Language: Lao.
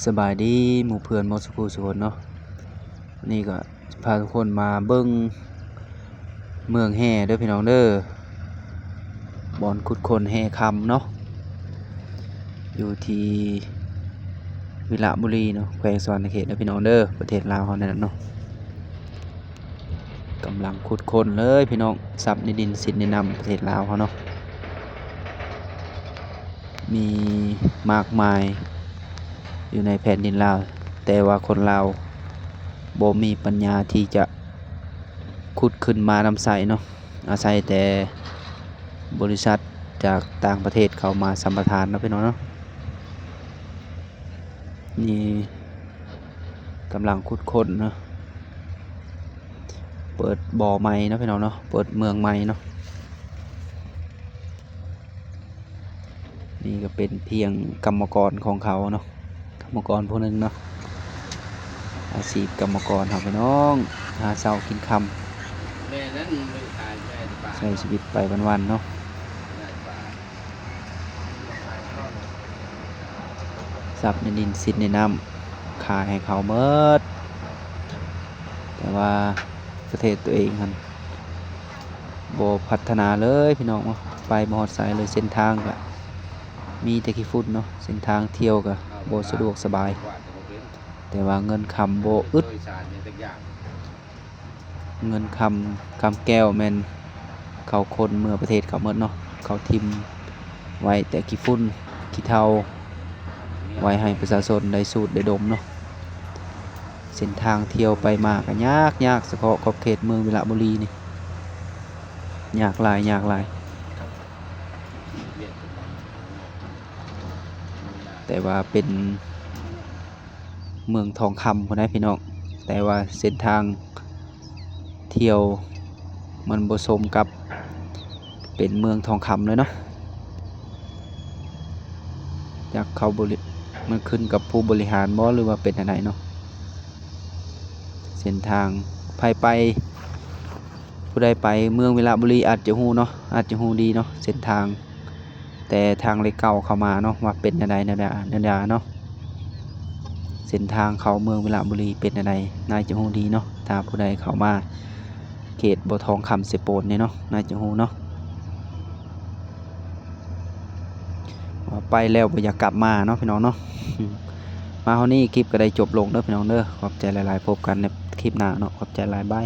ສະບາຍດີໝູ່ເພື່ອນໝົດສູ່ຜູ້ສູ່ຄົນເນາະ. ນີ້ກໍພາທຸກຄົນມາເບິ່ງເມືອງແຮ່ເດີພີ່ນ້ອງເດີ, ບ່ອນຂຸດຄົ້ນແຮ່ຄຳເນາະ ຢູ່ທີ່ວິລະບູລີເນາະ ແຂວງສະຫວັນນະເຂດເດີພີ່ນ້ອງເດີ, ປະເທດລາວເຮົານັ້ນເນາະ. ກຳລັງຂຸດຄົ້ນເລີຍພີ່ນ້ອງ, ຊັບໃນດິນສິນໃນນ້ຳປະເທດລາວເຮົາເນາະ ມີມາກມາຍຢູ່ໃນແຜ່ນດິນລາວ, ແຕ່ວ່າຄົນລາວບໍ່ມີປັນຍາທີ່ຈະຂຸດຂຶ້ນມານຳໃຊ້ເນາະ, ອາໄສແຕ່ບໍລິສັດຈາກຕ່າງປະເທດເຂົ້າມາສຳປະທານເນາະພີ່ນ້ອງເນາະ. ນີ້ກຳລັງຂຸດຄົ້ນເນາະ, ເປີດບໍ່ໃໝ່ເນາະພີ່ນ້ອງເນາະ, ເປີດເມືອງໃໝ່ເນາະ. ນີ້ກໍເປັນພຽງກຳມະກອນຂອງເຂົາເນາະ, ກຳມະກອນຜູ້ໜຶ່ງເນາະ, ອາຊີບກຳມະກອນເຮົາພີ່ນ້ອງ, ຫາເຊົ້າກິນຄ່ຳ ແມ່ນນັ້ນ ໃຊ້ຊີວິດໄປວັນໆເນາະ. ຊັບໃນດິນສິນໃນນ້ຳ ຂາຍໃຫ້ເຂົາໝົດ, ແຕ່ວ່າປະເທດຕົວເອງຫັ້ນບໍ່ພັດທະນາເລີຍພີ່ນ້ອງເນາະ, ໄປບໍ່ຮອດໃສເລີຍ. ເສັ້ນທາງກະມີແຕ່ຂີ້ຝຸ່ນເນາະ, ເສັ້ນທາງທ່ຽວກະບໍ່ສະດວກສະບາຍ, ແຕ່ວ່າເງິນຄຳບໍ່ອຶດ. ເງິນຄຳ ຄຳແກ້ວແມ່ນເຂົາຂົນເມືອປະເທດເຂົາໝົດເນາະ, ເຂົາຖິ້ມໄວ້ແຕ່ຂີ້ຝຸ່ນຂີ້ເຖົ້າ ໄວ້ໃຫ້ປະຊາຊົນໄດ້ສູດໄດ້ດົມເນາະ. ເສັ້ນທາງທ່ຽວໄປມາກໍຍາກ ຍາກ, ສະເພາະຂອບເຂດເມືອງວິລະບູລີນີ້ ຍາກຫຼາຍ ຍາກຫຼາຍ. ແຕ່ວ່າເປັນເມືອງທອງຄຳພຸ້ນໃດ໋ພີ່ນ້ອງ, ແຕ່ວ່າເສັ້ນທາງທ່ຽວມັນບໍ່ສົມກັບເປັນເມືອງທອງຄຳເລີຍເນາະ. ຈັກເຂົາບໍລິ ມັນຂຶ້ນກັບຜູ້ບໍລິຫານບໍ່ ຫຼືວ່າເປັນແນວໃດເນາະ? ເສັ້ນທາງ ໃຜໄປ ຜູ້ໃດໄປເມືອງວິລະບູລີອາດຈະຮູ້ເນາະ, ອາດຈະຮູ້ດີເນາະ ເສັ້ນທາງ ແຕ່ທາງເລກເກົ້າເຂົ້າມາເນາະ ວ່າເປັນແນວໃດ ແນວໃດ ແນວໃດເນາະ. ເສັ້ນທາງເຂົ້າເມືອງວິລະບູລີເປັນແນວໃດ ໜ້າຈະຮູ້ດີເນາະ, ຖ້າຜູ້ໃດເຂົ້າມາເຂດບໍ່ທອງຄຳເຊໂປນນີ້ເນາະ ໜ້າຈະຮູ້ເນາະ. ວ່າໄປແລ້ວບໍ່ຢາກກັບມາເນາະ ພີ່ນ້ອງເນາະ. ມາຮອດນີ້ຄລິບກໍໄດ້ຈົບລົງເດີພີ່ນ້ອງເດີ, ຂອບໃຈຫຼາຍໆ, ພົບກັນໃນຄລິບໜ້າເນາະ, ຂອບໃຈຫຼາຍ, ບາຍ.